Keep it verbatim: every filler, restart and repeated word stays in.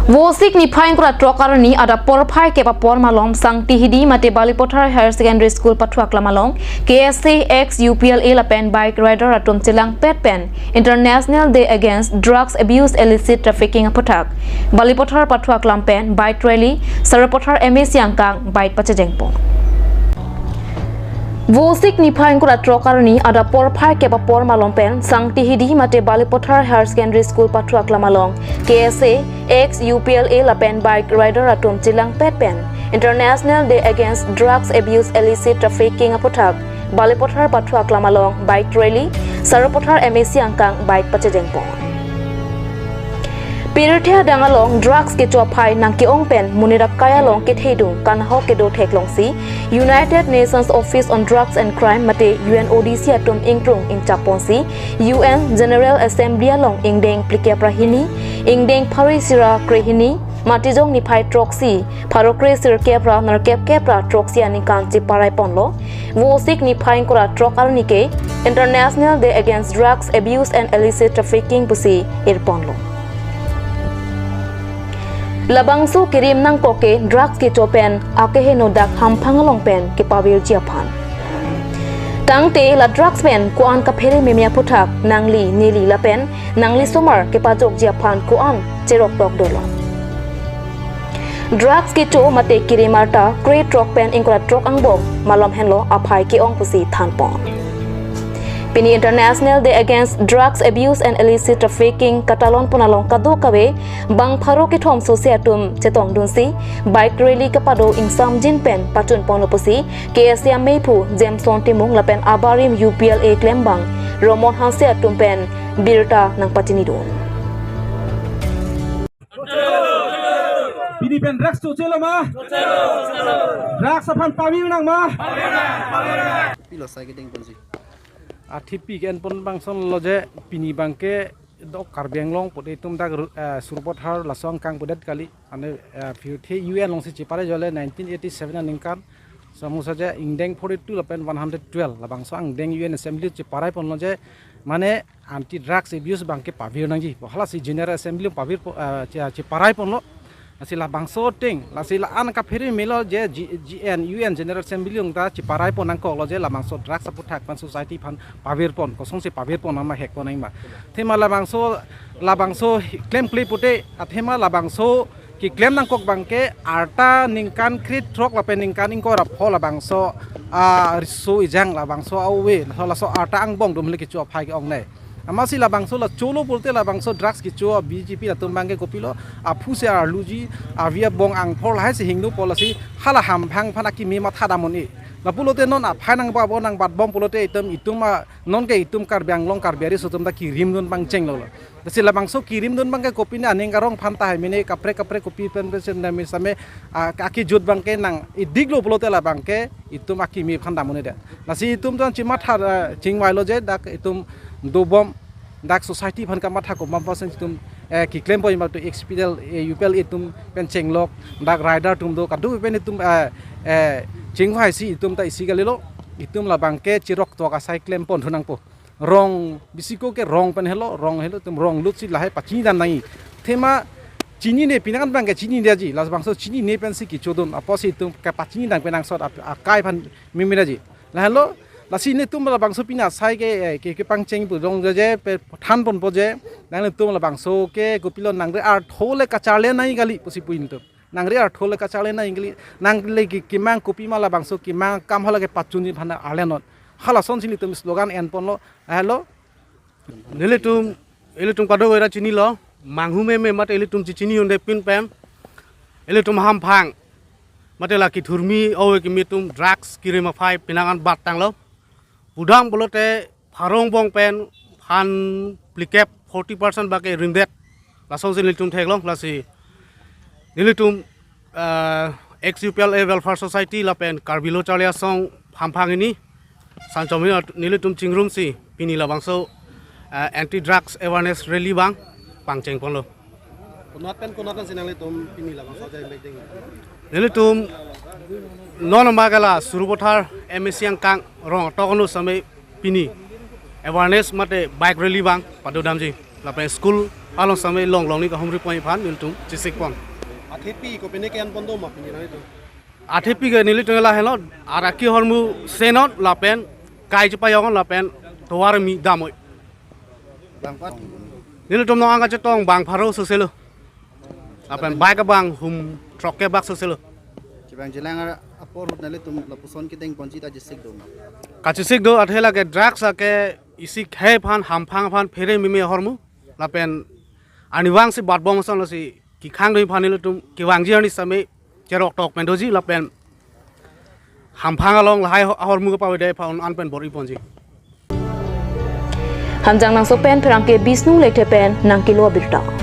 Vosik niphai ingkoi ra throk arni adap porphai kep apor malom Sangti Hidi mate Balipathar Higher Secondary School pathu aklam along K S A, ex U P L A lapen bike rider atum chelangpet pen International Day Against Drugs Abuse Illicit Trafficking aphuthak Balipathar pathu aklam pen bike rally, Sarupathar M A C angkang bike pachejengpon. Vosik niphai ingkoi ra throk arni adap porphai kep apor malom pen Sangti Hidi mate Balipathar Higher Secondary School pathu aklam along K S A, ex U P L A lapen bike rider atum chelangpet pen International Day Against Drugs Abuse Illicit Trafficking aphuthak Balipathar pathu aklam along bike rally, Sarupathar M A C angkang bike pachejengpon. Pirthe adang along drugs kecho aphai nangke-ong pen monit akai along kethedung kanhok kedo theklongsi United Nations Office on Drugs and Crime mate U N O D C atum ingprung ingchapponsi U N General Assembly along ingdeng phlikep ra hini, ingdeng pharo isi ra krehini, Matijong niphai throksi, pharo kre sirkep ra nerkep kep ra throksi aningkan cheparaiponlo. Vosik niphai ingkoi ra throk arni ke International Day Against Drugs Abuse and Illicit Trafficking pusi irponlo. Labangso kerim nangkok ke drugs kecho pen akeheno dak hamphang along pen kepavirji aphan. Tangte la drugs pen ko-an kaphere meme aphuthak nangli neli lapen nangli somar kepajokji aphan ko-an cheroktok dolo. Drugs kecho mate kerim arta kre throk pen ingkoi ra throk angbong malom henlo aphai ke-ong pusi thanpon. Pini International Day Against Drugs Abuse and Illicit Trafficking katalonpon along kadokave bang pharo kethom sose atum chetongdunsi bike rally kapado ingsamjin pen pachunponlo pusi K S A ameiphu Jameson Timung lapen abarim U P L A klembang Romon Hanse atum pen birta nangpachinidun. Pini pen drugs chochelo ma? Drugs aphan pavir nang ma? Pilo sai kedeng ponsi. Athipi ke-enpon bangson lo je pini bangke do Karbi Anglong pute itum dak ru-, eh, Sarupathar laso angkang pudet kali. Ane, eh, pirthe U N alongsi cheparajole nineteen eighty-seven aningkan. Samusa je ingdeng forty-two lapen one hundred twelve labangso angdeng U N Assembly cheparaiponlo je mane anti drugs abuse bangke pavir nangji. Halasi General Assembly pavir po, eh, che, cheparaiponlo. Lasi labangso ateng, lasi la-an kaphere melo je G-, G N, U N General Assembly along ta cheparaipon nangkoklo je labangso drugs aphuthak pen society aphan pavirpon, kosonsi pavirpon nama hekpon nangma. Athema labangso, labangso klemkle pute, athema labangso keklem nangkok bangke arta ningkan kre throk lapen ningkan ingkoi ra pho labangso, ah, riso ejang labangso ave, laso, laso arta angbong dum le kecho aphai ke-ongnei. Amatsi labangso la cholo pulote labangso drugs kecho B J P latum bangke kopilo aphu si arluji avi abong angphor lahai si hingno polasi hala hamphang aphan akimi matha damnon-e. Lapulote non aphai nangbabo nangbatbom pulote itum itum a nonke itum Karbi Anglong Karbi ari aso atum ta kerimdun pangchenglolo. Lasi labangso kerimdun bangke kopine aning arong aphan tahai mene kaprek kaprek kopi pen pen sem nami same, ah, akejut bangke nang idiklo pulote labangke itum akimi aphan damnon-e de. Lasi itum ton chematha, eh, chingvailo je dak itum dobom dak society aphan kamatha komat percent itum, eh, keklem poi ma to X P L, eh, U P L A itum pen chenglok dak rider atum do kadu pen itum, eh, eh, chingvaisi itum ta isi kalilo itum labangke cheroktok asai klempon thu nangpo. Rong bisiko ke rong pen helo, rong helo itum rong lutsi lahai pachinidam nangji. Athema chinine pinangan bangke chinidetji, labangso chinine pensi kechodun, apotsi itum kepachinidam pen nangsot ap-, akai aphan mimiraji. Lahelo, lasi netum labangso pini asai ke, eh, ke, kepangcheng pu dong je, je, pe thanponpo je, nanglitum labangso ke kopilo nangri artho le kacharli nangji kali pusi pu itum. Nangri artho le kacharli nangji kali, nangli ke, kemang kopima labangso kemang akam hala kepachunji aphan arlinon. Halasonsi netum slogan enponlo, lahelo. Nelitum, ilitum kadokave ta chinilo, manghu meme mate ilitum chechini un-e pin pen, ilitum hamphang, mate la kethurmi ove kimi atum drugs kerim aphai pinangan battanglo. Pudam pulote pharo angbong pen phan phlikep forty percent bangke rimdet. Lasonsi nelitum theklong lasi. Nelitum, eh, ex U P L A Welfare Society lapen Karbi Lo Charli Asong hamphang hini. Sanchom hini nelitum chingrumsi pini labangso, eh, anti drugs awareness rally bang pangchengponlo. Konat pen konat pensi nanglitum pini labangso ajai mekding? Nelitum non magala Sarupathar M A C angkang rong tokno same pini awareness mate bike rally bang padodamji. Lapen school Along same longlong ni kahumri pon aphan nelitum chesik pon. Athepi kopine ke-en pon do ma pini nangtum? Athepi ke nelitum lahelo, araki ahormu senot lapen kai chepayong lapen tovar kimi damnoi. Bang pat? Nelitum non angka chetong bang pharo soselo. Lapen bike abang hum throk ke bak soselo. Chevangjilang apor ahut nelitum lapuson kedeng ponji ta chesik do ma? Kachesik do, athe lake drugs ake isi khei aphan, hamphang aphan phere meme ahormu. Lapen arnivang si bat bom ason lasi kekhang do aphan nelitum kevangji arni same cherok tok pen doji lapen hamphang along lahai ahormu kepavede aphan an pen bor-i ponji. Hamjang Nangso pen pherangke Bisnu Lekthe pen nangkelo abirta.